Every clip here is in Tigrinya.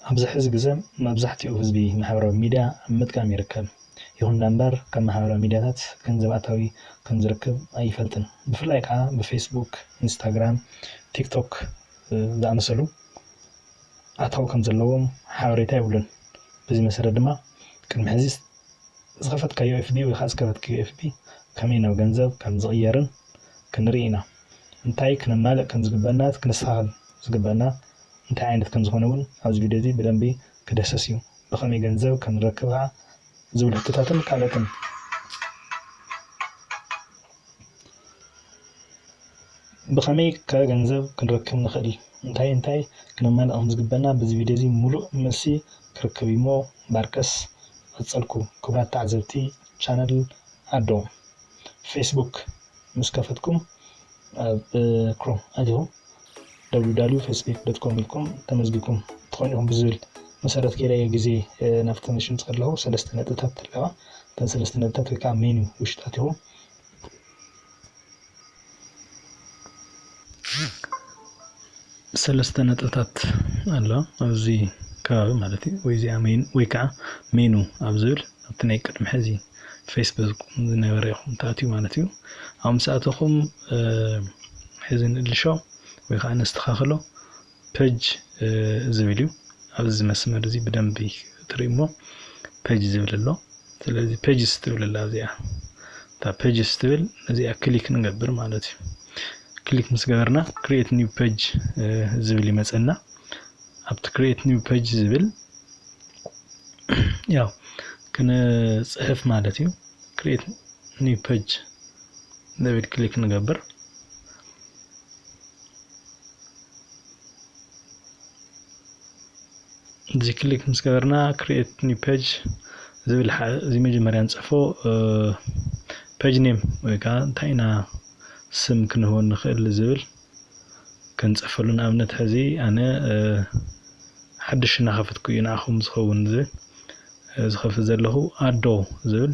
ኣብዚ ሕዚ ግዘ መብዛሕትኡ ህዝቢ ማሕበራዊ ሚድያ ኣብ ምጥቃም ይርከብ። ይኹን ደኣ እምበር ካብ ማሕበራዊ ሚድያታት ገንዘብ ኣታዊ ከም ዝረክብ ኣይፈልጥን። ብፍላይ ከዓ ብፌስቡክ፣ ኢንስታግራም፣ ቲክቶክ ዝኣመሰሉ ኣታዊ ከም ዘለዎም ሓበሬታ የብሉን። በዚ መሰረት ድማ ቅድሚ ሕዚ ዝኸፈትካዮ ኤፍ ቢ ወይ ከዓ ዝከፈትክዮ ኤፍ ቢ ከመይ ናብ ገንዘብ ከም ዝቕየርን ክንርኢ ኢና። እንታይ ክነማልእ ከም ዝግበና፣ ክነስተኻኽል ዝግበና እንታይ ዓይነት ከም ዝኾነ እውን ኣብዚ ቪድዮ እዚ ብደንቢ ክድህሰስ እዩ። ብኸመይ ገንዘብ ከም ንረክብ ከዓ ዝብሉ ሕቶታትን ካልኦትን። ብኸመይ ከ ገንዘብ ክንረክብ ንኽእል? እንታይ እንታይ ክነማልእ ከም ዝግበና በዚ ቪድዮ እዚ ሙሉእ መልሲ ክርከብ እዩ እሞ እምበኣርከስ ቀጸልኩ። ክቡራት ተዓዘብቲ ቻነል ኣዶ ፌስቡክ ምስ ከፈትኩም ኣብ ክሮም ኣቲኹም www facebook com ኢልኩም ተመዝጊብኩም ትኾኑ ኢኹም ብዝብል መሰረት ገይረ እየ ግዜ ናብቲ መሽን ዝኸድ ኣለኹ። ሰለስተ ነጥብታት ኣለዋ። እተን ሰለስተ ነጥብታት ወይ ከዓ ሜኑ ውሽጢ ኣቲኹም ሰለስተ ነጥብታት ኣሎ ኣብዚ ከባቢ ማለት እዩ። ወይ እዚኣ ሜን ወይ ከዓ ሜኑ ኣብ ዝብል ኣብቲ ናይ ቅድሚ ሕዚ ፌስቡክ ዝነበረ ኢኹም ትኣትዩ ማለት እዩ። ኣብ ምስ ኣተኹም ሕዚ ንእልሾ ወይ ከዓ ነስተኻኽሎ ፔጅ ዝብል እዩ። ኣብዚ መስመር እዚ ብደንቢ ትርኢ እሞ ፔጅ ዝብል ኣሎ። ስለዚ ፔጅስ ትብል ኣላ እዚኣ። እታ ፔጅስ ትብል ነዚኣ ክሊክ ንገብር ማለት እዩ። ክሊክ ምስ ገበርና ክሪኤት ኒው ፔጅ ዝብል ይመፀና። ኣብቲ ክሪኤት ኒው ፔጅ ዝብል ያው ክንፅሕፍ ማለት እዩ። ክሪኤት ኒው ፔጅ ዝብል ክሊክ ንገብር። እዚ ክሊክ ምስ ገበርና ክሪኤት ኒው ፔጅ ዝብል እዚ መጀመርያ ንፅሕፎ ፔጅ ኔም ወይ ከዓ እንታይ ኢና ስም ክንህቦ ንኽእል ዝብል ክንፅሕፈሉ። ንኣብነት ሕዚ ኣነ ሓድሽ እናኸፈትኩ እዩ ንኣኹም ዝኸውን ዝብል ዝኸፍት ዘለኹ ኣዶ ዝብል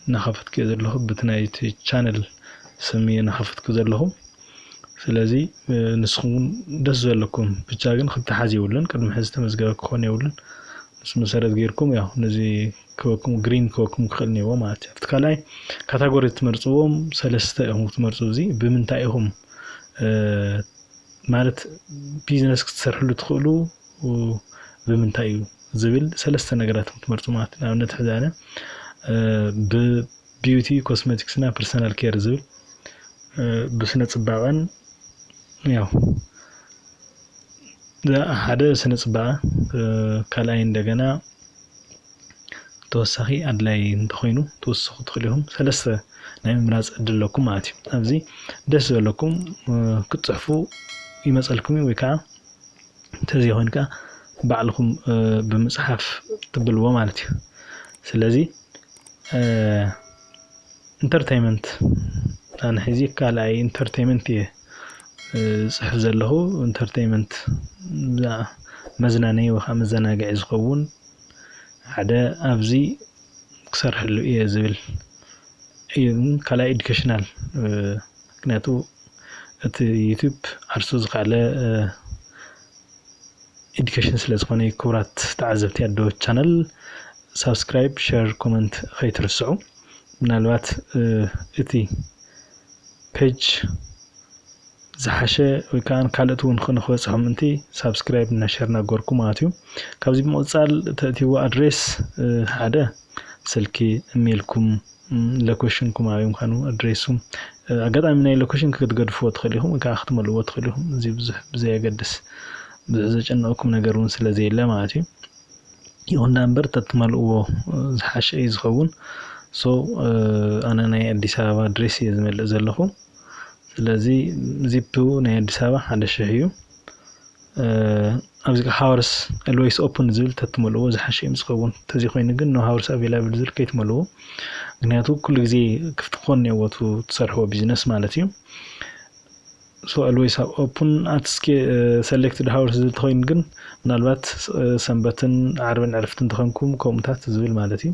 እናኸፈትኩ እየ ዘለኹ። ብቲ ናይቲ ቻነል ስም እየ እናኸፈትኩ ዘለኹ። ስለዚ ንስኹም እውን ደስ ዘለኩም ብቻ ግን ክተሓዝ የብሉን። ቅድሚ ሕዚ ተመዝገበ ክኾን የብሉን። ምስ መሰረት ጌርኩም ያው ነዚ ክበኩም ግሪን ክበኩም ክኽእል እኒዎ ማለት እዩ። ኣብቲ ካልኣይ ካታጎሪ ትመርፅዎም ሰለስተ ኢኹም ክትመርፁ። እዚ ብምንታይ ኢኹም ማለት ቢዝነስ ክትሰርሕሉ ትኽእሉ ብምንታይ እዩ ዝብል ሰለስተ ነገራት ክትመርፁ ማለት እዩ። ንኣብነት ሕዚ ኣነ ብቢዩቲ ኮስሜቲክስ እና ፐርሰናል ኬር ዝብል ብስነ ፅባቐን ያው ሓደ ስነ ፅባቐ ካልኣይ እንደገና ተወሳኺ ኣድላይ እንተኾይኑ ትወስኹ ትኽእሉ ኢኹም። ሰለስተ ናይ ምምራፅ ዕድል ኣለኩም ማለት እዩ። ኣብዚ ደስ ዝበለኩም ክትፅሕፉ ይመፀልኩም እዩ ወይ ከዓ እንተዘይኮይኑ ከዓ ባዕልኹም ብምፅሓፍ ትብልዎ ማለት እዩ። ስለዚ ኢንተርቴይመንት ኣነ ሕዚ ካልኣይ ኢንተርቴይመንት እየ ዝፅሕፍ ዘለኹ። ኢንተርቴይመንት መዝናነይ ወይ ከዓ መዘናግዒ ዝኸውን ሓደ ኣብዚ ክሰርሐሉ እየ ዝብል እዩ። ካልኣይ ኤዱኬሽናል ምክንያቱ እቲ ዩቱብ ዓርሱ ዝኸኣለ ኤዱኬሽን ስለ ዝኾነ ክቡራት ተዓዘብቲ ኣዶ ቻነል ሳብስክራይብ፣ ሸር፣ ኮመንት ከይትርስዑ። ምናልባት እቲ ፔጅ ዝሓሸ ወይ ከዓ ካልኦት እውን ንክበፅሖም ምእንቲ ሳብስክራይብ እና ሸር እናገበርኩም ማለት እዩ። ካብዚ ብምቕፃል ተእትይዎ ኣድሬስ ሓደ ስልኪ፣ ኢሜይልኩም፣ ሎኬሽንኩም ኣበይ ምዃኑ ኣድሬሱ። ኣጋጣሚ ናይ ሎኬሽን ክትገድፍዎ ትኽእሉ ኢኹም ወይ ከዓ ክትመልእዎ ትኽእሉ ኢኹም። እዚ ብዙሕ ብዘየገድስ ብዙሕ ዘጨንቐኩም ነገር እውን ስለ ዘየለ ማለት እዩ። ይኹን ደኣ እምበር ተትመልእዎ ዝሓሸ እዩ ዝኸውን። ሶ ኣነ ናይ ኣዲስ ኣበባ ኣድሬስ እየ ዝመልእ ዘለኹ። ስለዚ ዚፕ ናይ ኣዲስ ኣበባ ሓደ ሽሕ እዩ። ኣብዚ ሃወርስ ኦልዌይስ ኦፕን ዝብል ተትመልእዎ ዝሓሸ እዩ ዝኸውን። ተዚ ኮይኑ ግን ኖ ሃወርስ ኣቬላብል ዝብል ከይትመልእዎ። ምክንያቱ ኩሉ ግዜ ክፍቲ ክኾን እኒኦዎ እቲ ትሰርሕዎ ቢዝነስ ማለት እዩ። ሶ ኦልዌይስ ኦፕን ኣት ሰሌክትድ ሃወርስ ዝብል ተኾይኑ ግን ምናልባት ሰንበትን ዓርብን ዕረፍቲ እንተኾንኩም ከምኡታት ዝብል ማለት እዩ።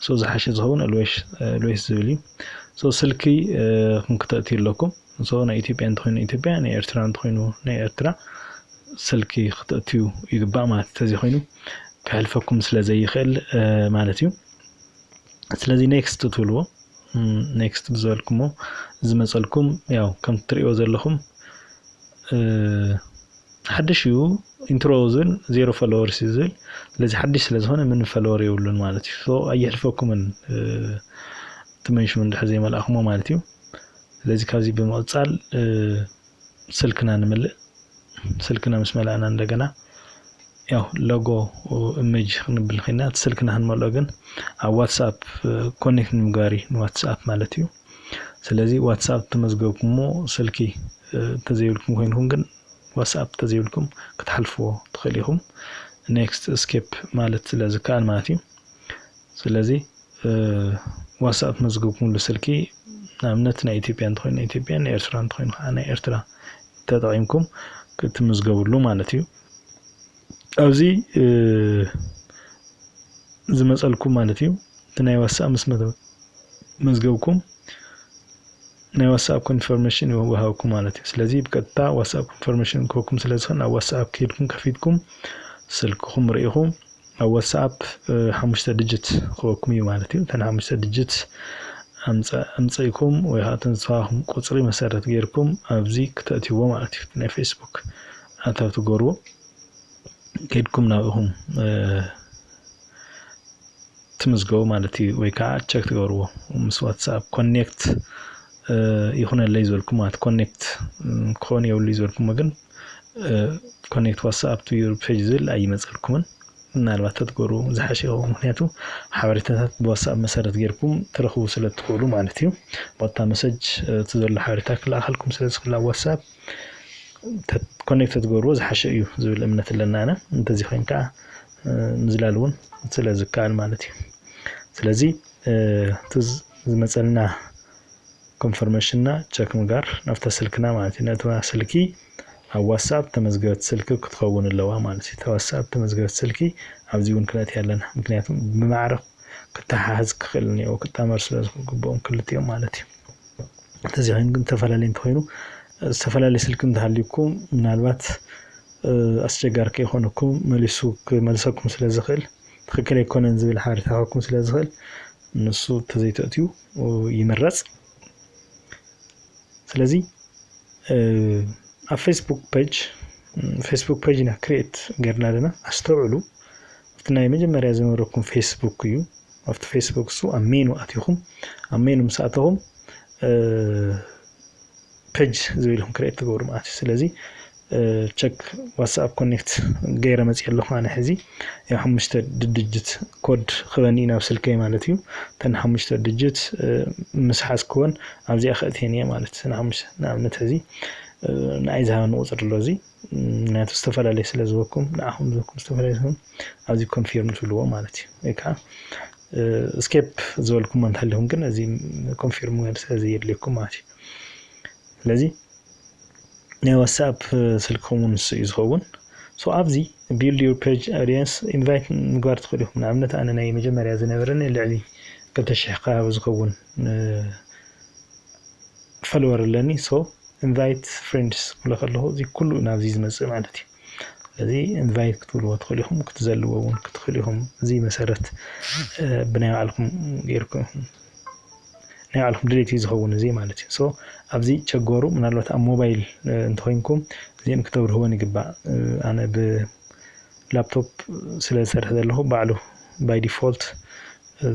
ሶ ዝሓሸ ዝኸውን ኦልዌይስ ዝብል እዩ። ሶ ስልኪ ክንክተእትዩ ኣለኩም። ሶ ናይ ኢትዮጵያ እንተኾይኑ ኢትዮጵያ፣ ናይ ኤርትራ እንተኾይኑ ናይ ኤርትራ። ስልኪ ክተእትዩ ይግባእ ማለት እዩ። ተዘይኮይኑ ከሕልፈኩም ስለ ዘይኽእል ማለት እዩ። ስለዚ ኔክስት ትብልዎ። ኔክስት ብዝበልኩሞ ዝመፀልኩም ያው ከም ትሪእዎ ዘለኹም ሓድሽ እዩ። ኢንትሮ ዝብል ዜሮ ፎሎወርስ እዩ ዝብል። ስለዚ ሓድሽ ስለ ዝኾነ ምን ፎሎወር የብሉን ማለት እዩ። ኣይሕልፈኩምን ትመንሽኑ እንድሕር ዘይመልኣኹሞ ማለት እዩ። ስለዚ ካብዚ ብምቕፃል ስልክና ንምልእ። ስልክና ምስ መላእና እንደገና ያው ሎጎ ኢሜጅ ክንብል ኮይና እቲ ስልክና ክንመልኦ ግን ኣብ ዋትስኣፕ ኮኔክት ንምግባር እዩ ንዋትስኣፕ ማለት እዩ። ስለዚ ዋትስኣፕ ተመዝገብኩሞ ስልኪ ተዘይብልኩም ኮይንኩም ግን ዋትስኣፕ ተዘይብልኩም ክትሓልፍዎ ትኽእል ኢኹም። ኔክስት ስኬፕ ማለት ስለ ዝከኣል ማለት እዩ። ስለዚ ዋትስኣፕ መዝገብኩምሉ ስልኪ ንኣብነት ናይ ኢትዮጵያ እንተኮይኑ ናይ ኢትዮጵያ ናይ ኤርትራ እንተኮይኑ ከዓ ናይ ኤርትራ ተጠቂምኩም ክትምዝገብሉ ማለት እዩ። ኣብዚ ዝመፀልኩም ማለት እዩ እቲ ናይ ዋትስኣፕ ምስ መዝገብኩም ናይ ዋትስኣፕ ኮንፈርሜሽን ይወሃብኩም ማለት እዩ። ስለዚ ብቀጥታ ዋትስኣፕ ኮንፈርሜሽን ክህበኩም ስለ ዝኽእል ናብ ዋትስኣፕ ከይድኩም ከፊትኩም ስልክኹም ርኢኹም ኣብ ዋትስኣፕ ሓሙሽተ ድጅት ክህበኩም እዩ ማለት እዩ። እተን ሓሙሽተ ድጅት ኣምፀኢኩም ወይ ከዓ እተን ዝተዋኩም ቁፅሪ መሰረት ገይርኩም ኣብዚ ክተእትይዎ ማለት እዩ። ናይ ፌስቡክ ኣታዊ ትገብርዎ ከይድኩም ናብኹም ትምዝገቡ ማለት እዩ። ወይ ከዓ ቸክ ትገብርዎ ምስ ዋትስኣፕ ኮኔክት ይኹነለይ ዝበልኩም ማለት ኮኔክት ክኾን የብሉ ዝበልኩሞ ግን ኮኔክት ዋትስኣፕ ቱ ዩር ፔጅ ዝብል ኣይመፀልኩምን። ምናልባት ተትገብሩ ዝሓሸ ይኸውን። ምክንያቱ ሓበሬታታት ብዋትስኣፕ መሰረት ገይርኩም ትረኽቡ ስለ ትኽእሉ ማለት እዩ። ቦታ መሰጅ እቲ ዘሎ ሓበሬታ ክለኣኸልኩም ስለ ዝኽእል ኣብ ዋትስኣፕ ኮኔክት ተትገብርዎ ዝሓሸ እዩ ዝብል እምነት ኣለና። ኣነ እንተዚ ኮይን ከዓ ምዝላል እውን ስለ ዝከኣል ማለት እዩ። ስለዚ እቲ ዝመፀልና ኮንፈርሜሽንና ቸክ ምግባር ናብታ ስልክና ማለት እዩ። ነታ ስልኪ ኣብ ዋትስኣፕ ተመዝገበት ስልኪ ክትኸውን ኣለዋ ማለት እዩ። ዋትስኣፕ ተመዝገበት ስልኪ ኣብዚ እውን ክነእትያ ኣለና። ምክንያቱም ብማዕረ ክተሓሓዝ ክኽእል እኒኦ ክጣመር ስለ ዝግብኦም ክልቲኦም ማለት እዩ። እዚ ኮይኑ ግን ዝተፈላለየ እንተኮይኑ ዝተፈላለየ ስልኪ እንተሃልዩኩም ምናልባት ኣስቸጋሪ ከይኮነኩም መሊሱ ክመልሰኩም ስለ ዝኽእል ትኽክል ኣይኮነን ዝብል ሓበሬታ ክህበኩም ስለ ዝኽእል ንሱ ተዘይተእትዩ ይምረፅ። ስለዚ ኣብ ፌስቡክ ፔጅ ፌስቡክ ፔጅ ኢና ክሪኤት ገይርና ኣለና። ኣስተውዕሉ ኣብቲ ናይ መጀመርያ ዝነበረኩም ፌስቡክ እዩ። ኣብቲ ፌስቡክ እሱ ኣብ ሜኑ ኣቲኹም ኣብ ሜኑ ምስ ኣተኹም ፔጅ ዝብል ኢኹም ክሪኤት ትገብሩ ማለት እዩ። ስለዚ ቸክ ዋትስኣፕ ኮኔክት ገይረ መፅእ ኣለኹ ኣነ ሕዚ ያው ሓሙሽተ ድጅት ኮድ ክበኒ ናብ ስልከይ ማለት እዩ። እተን ሓሙሽተ ድጅት ምስ ሓዝክወን ኣብዚኣ ከእትየን እየ ማለት ንኣብነት ሕዚ ንኣይ ዝሃበኒ ቁፅሪ ኣሎ እዚ ምክንያቱ ዝተፈላለየ ስለ ዝበኩም ንኣኹም ዝበኩም ዝተፈላለየ ስም ኣብዚ ኮንፊርም ትብልዎ ማለት እዩ። ወይ ከዓ ስኬፕ ዝበልኩሞ እንተሃሊኹም ግን እዚ ኮንፊርም ስለ ዘየድልየኩም ማለት እዩ። ስለዚ ናይ ዋትስኣፕ ስልክኹም ንሱ እዩ ዝኸውን። ሶ ኣብዚ ቢልድ ዩር ፔጅ ኦዲየንስ ኢንቫይት ምግባር ትኽእሉ ኢኹም። ንኣብነት ኣነ ናይ መጀመርያ ዝነበረኒ ልዕሊ ክልተ ሽሕ ከባቢ ዝኸውን ፎሎወር ኣለኒ። ሶ ኢንቫይት ፍሬንድስ ክብሎ ከለኹ እዚ ኩሉ ናብዚ ዝመፅእ ማለት እዩ። ስለዚ ኢንቫይት ክትብልዎ ትኽእሉ ኢኹም ክትዘልዎ እውን ክትኽእሉ ኢኹም። እዚ መሰረት ብናይ ባዕልኩም ገይርኩም ኢኹም ናይ ባዕልኩም ድሌት እዩ ዝኸውን እዚ ማለት እዩ። ሶ ኣብዚ ቸገሩ ምናልባት ኣብ ሞባይል እንተኮይንኩም እዚን ክተብርህወን ይግባእ። ኣነ ብላፕቶፕ ስለ ዝሰርሕ ዘለኹ ባዕሉ ባይ ዲፎልት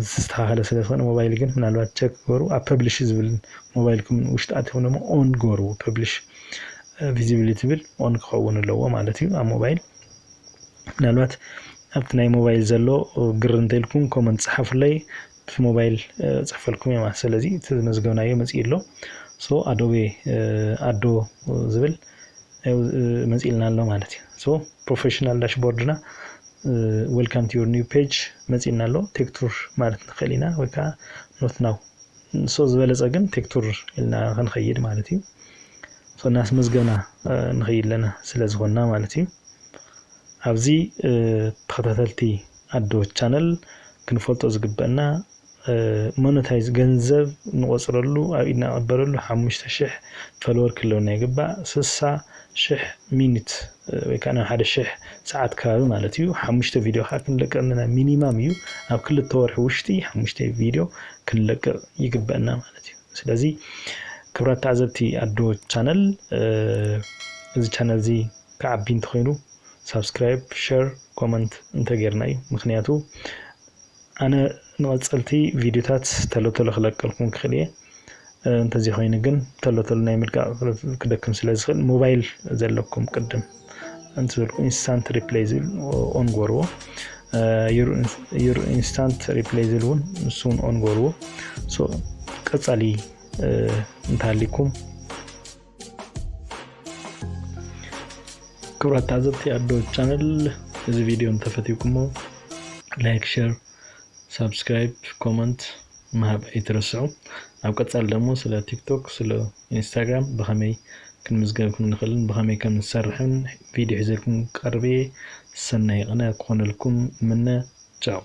ዝተስተኻኸለ ስለ ዝኾነ ሞባይል ግን ምናልባት ቸክ ገሩ ኣብ ፐብሊሽ ዝብል ሞባይልኩም ውሽጢ ኣትኹም ደሞ ኦን ገሩ ፐብሊሽ ቪዚቢሊቲ ብል ኦን ክኸውን ኣለዎ ማለት እዩ ኣብ ሞባይል። ምናልባት ኣብቲ ናይ ሞባይል ዘሎ ግር እንተኢልኩም ኮመንት ጸሓፉለይ ብሞባይል ጽሕፈልኩም እየ ማለት ስለዚ እቲ ዝመዝገብናዮ መጽእ ኣሎ። ሶ ኣዶቤ ኣዶ ዝብል መጽእልና ኣሎ ማለት እዩ። ሶ ፕሮፌሽናል ዳሽቦርድና ዌልካም ቱ ዩር ኒው ፔጅ መጽእልና ኣሎ። ቴክቱር ማለት ንኽእል ኢና ወይ ከዓ ኖት ናው ንሶ ዝበለጸ ግን ቴክቱር ኢልና ክንኸይድ ማለት እዩ። ሶ እናስመዝገብና ንኸይድ ኣለና ስለ ዝኾንና ማለት እዩ። ኣብዚ ተኸታተልቲ ኣዶ ቻነል ክንፈልጦ ዝግበአና ሞነታይዝ ገንዘብ ንቆፅረሉ ኣብ ኢድና ቀበረሉ ሓሙሽተ ሽሕ ፈለወር ክህልወና ይግባእ። ስሳ ሽሕ ሚኒት ወይ ከዓ ናብ ሓደ ሽሕ ሰዓት ከባቢ ማለት እዩ። ሓሙሽተ ቪድዮ ከዓ ክንለቀቕ ኣለና፣ ሚኒማም እዩ። ኣብ ክልተ ወርሒ ውሽጢ ሓሙሽተ ቪድዮ ክንለቅቕ ይግበአና ማለት እዩ። ስለዚ ክብራት ተዓዘብቲ ኣዶ ቻነል፣ እዚ ቻነል እዚ ክዓቢ እንተኮይኑ ሳብስክራይብ፣ ሸር፣ ኮመንት እንተጌርና እዩ። ምክንያቱ ኣነ ንቐፀልቲ ቪድዮታት ተሎ ተሎ ክለቀልኩም ክኽእል እየ። እንተዘይኮይኑ ግን ተሎ ተሎ ናይ ምልቃቕ ክደክም ስለ ዝኽእል ሞባይል ዘለኩም ቅድም እንት ዝበልኩ ኢንስታንት ሪፕሌይ ዝብል ኦን ጎርዎ። ዩር ኢንስታንት ሪፕሌይ ዝብል እውን ንሱ እውን ኦን ጎርዎ። ቀፃሊ እንተሃሊኩም ክብራት ተዓዘብቲ ኣዶ ቻነል፣ እዚ ቪድዮ እንተፈትውኩሞ ላይክ፣ ሸር፣ ሳብስክራይብ፣ ኮመንት ምሃብ ኣይትረስዑ። ኣብ ቀፃሊ ደግሞ ስለ ቲክቶክ፣ ስለ ኢንስታግራም ብኸመይ ክንምዝገብ ክንኽእልን ብኸመይ ከም ንሰርሕን ቪድዮ ሒዘልኩም ቀርብ እየ። ሰናይ ቀነ ክኾነልኩም ምነ። ቻው።